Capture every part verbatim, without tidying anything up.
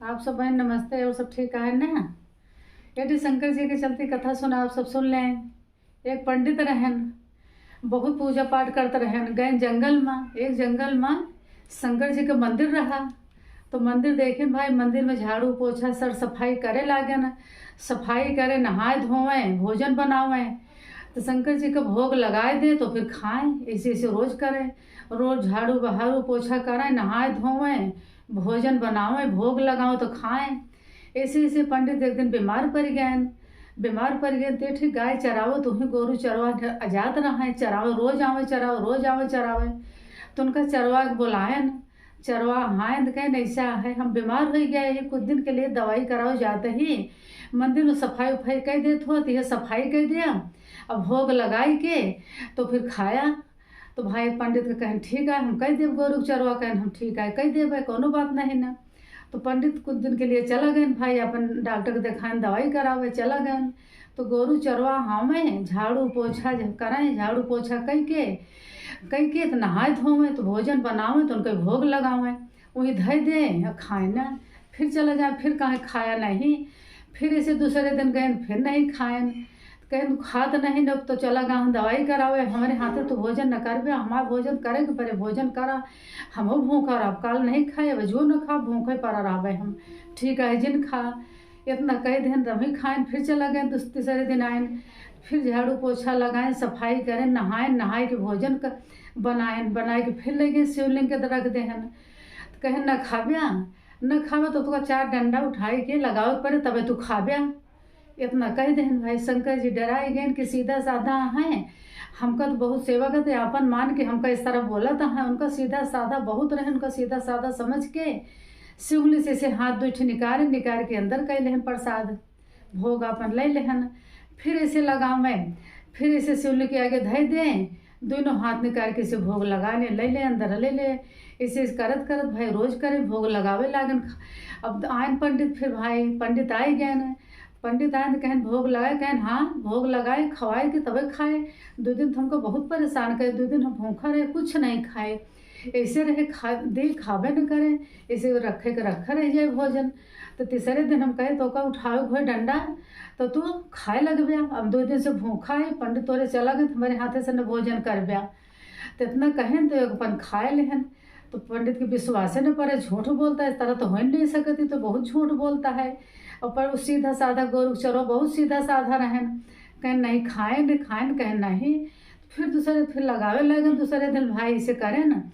आप सब बहन नमस्ते, और सब ठीक है ना? यदि शंकर जी के चलती कथा सुना, आप सब सुन लें। एक पंडित रहन, बहुत पूजा पाठ करत रहन। गए जंगल में, एक जंगल में शंकर जी के मंदिर रहा। तो मंदिर देखेन भाई, मंदिर में झाड़ू पोछा सर सफाई करे लागेन। सफाई करे, नहाए धोवे, भोजन बनावे। तो शंकर जी के भोग लगाए दे तो फिर खाए। ऐसे ऐसे रोज करे, रोज झाड़ू बहारू पोछा करे, नहाए धोवे, भोजन बनावे, भोग लगावे तो खाए। ऐसे ऐसे पंडित एक दिन बीमार पड़ गए। बीमार पड़ गए तो एक ठे गाय चरावत, वहीं गोरू चरवा जात रहे, चरावे, रोज आवे चरावे, रोज आवे चरावे। तो उनका चरवा के बुलाएन। चरवा आएन तो कहेन, "ऐसा है, हम बीमार हो गए हैं, कुछ दिन के लिए दवाई कराओ।" जाते ही मंदिर में सफाई उफाई कह देत हो, तो यह सफाई कह दिया, अब भोग लगाई के तो फिर खाया। तो भाई पंडित के कहेन, "ठीक है, हम कह देब गोरू के चरवा।" कहेन, "हम ठीक है, कह देब, कोनो बात नहीं ना।" तो पंडित कुछ दिन के लिए चला गए भाई, अपन डॉक्टर के देखाएन, दवाई करावे चला गए। तो गोरू चरवा हमें झाड़ू पोछा जब कराए, झाड़ू पोछा कह के, कह के तो नहाए धोवे, तो भोजन बनावे, तो उनके भोग लगावे, वही धै दे, खाए ना, फिर चला जाए, फिर कहें खाया नहीं। फिर इसे दूसरे दिन गए, फिर नहीं खाएन। कहेन, "खात नहीं न, तो चला गा हम दवाई करावे, हमारे हाथे तो भोजन न करबे, हमार भोजन करे के परे, भोजन करा, हमहू भूखा रहब, काल नहीं खाए, अब जो न खा, भूखे पड़ा रहबे हम, ठीक है, जिन खा।" इतना कह देन, रमी खाएन, फिर चला गए, दूस-, तीसरे दिन आएन, फिर झाड़ू पोछा लगाएन, सफाई करेन, नहाएन, नहाए के भोजन क-, बनाएन, बनाए के फिर ले गए शिवलिंग के रख देहन। तो कहेन, "न खाब्या, न खाब्या तो तुका चार डंडा उठाए के लगावे के परे, तबे तू खाब्या।" इतना कह देहन भाई, शंकर जी डराए गए कि सीधा साधा हैं, हमका तो बहुत सेवा करते, अपन मान के हमका इस तरह बोलत हैं। उनका सीधा साधा बहुत रहे, उनका सीधा साधा समझ के शिवलिंग से, से हाथ दो ठे निकाल, निकाल के अंदर कह लेहन प्रसाद, भोग अपन ले लेहन। फिर इसे लगावे, फिर इसे शिवलिंग के आगे धै दे, दोनों हाथ निकाल के इसे भोग लगाने ले ले, अंदर ले ले। इसे करत करत भाई रोज करे, भोग लगावे लागन। अब आएन पंडित, फिर भाई पंडित आई गए न, पंडित आएन तो कहेन, "भोग लगाए?" कहेन, "हाँ, भोग लगाए, खवाए के तबे खाए। दो दिन तो हमको बहुत परेशान करे, दो दिन हम भूखा रहे, कुछ नहीं खाए, ऐसे रहे, खा दे, खाबे न करे, ऐसे रखे के रखा रह जाए भोजन।" तो तीसरे दिन हम कहे, "तो का उठावे के होए डंडा, तो तू खाए लगब्या, अब दो दिन से भूखा है, पंडित तोरे चला गए, तुम्हारे हाथे से न भोजन करब्या।" तो इतना कहेन तो एक अपन खाए लेहन। तो पंडित के विश्वासे न परे, झूठ बोलता है, इस तरह तो हो ही नहीं सकती, तो बहुत झूठ बोलता है। और पर वो सीधा साधा गोरू चरो बहुत सीधा साधा रहन, कहेन, "नहीं खाएन, खाएन," कहेन, "नहीं।" फिर दूसरे, फिर लगावे लगे, दूसरे दिन भाई इसे करे न,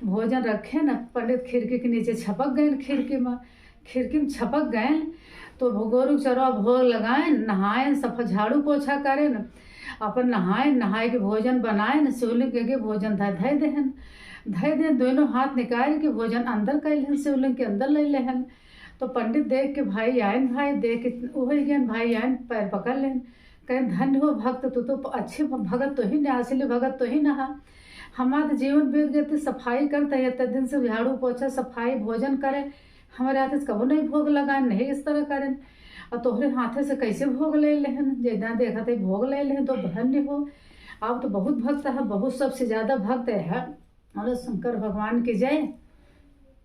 भोजन रखे न, पंडित खिड़की के नीचे छपक गए, खिड़की में, खिड़की में छपक गए। तो भो-, गोरू चरवा भोग लगाएन, नहाएन, सफा झाड़ू पोछा करेन, अपन नहाएन, नहाए के भोजन बनाएन, शिवलिंग के, के भोजन धै, धै देहन, धै देहन, दोनों हाथ निकाल के भोजन अंदर कर लेहन, शिवलिंग के अंदर ले लेहन। तो पंडित देख के भाई आएन, भाई देख के उहै गएन, भाई आएन, पैर पकड़ लेहन, कहेन, "धन्य हो भक्त, तू तो अच्छे भ-, भगत तो ही न, असली भगत तो ही न हा। हमार तो जीवन बीत गए, तू सफाई करता है, इतने दिन से झाड़ू पोछा, सफाई, भोजन करे, हमारे हाथ से कबो नहीं भोग लगाएन, नहीं इस तरह करेन, और तोहरे हाथे से कैसे भोग ले लेहन, जेदा देखत है भोग ले लेहन, तो धन्य हो, आप तो बहुत भक्त है, बहुत सबसे ज्यादा भक्त है।" बोलो शंकर भगवान की जय।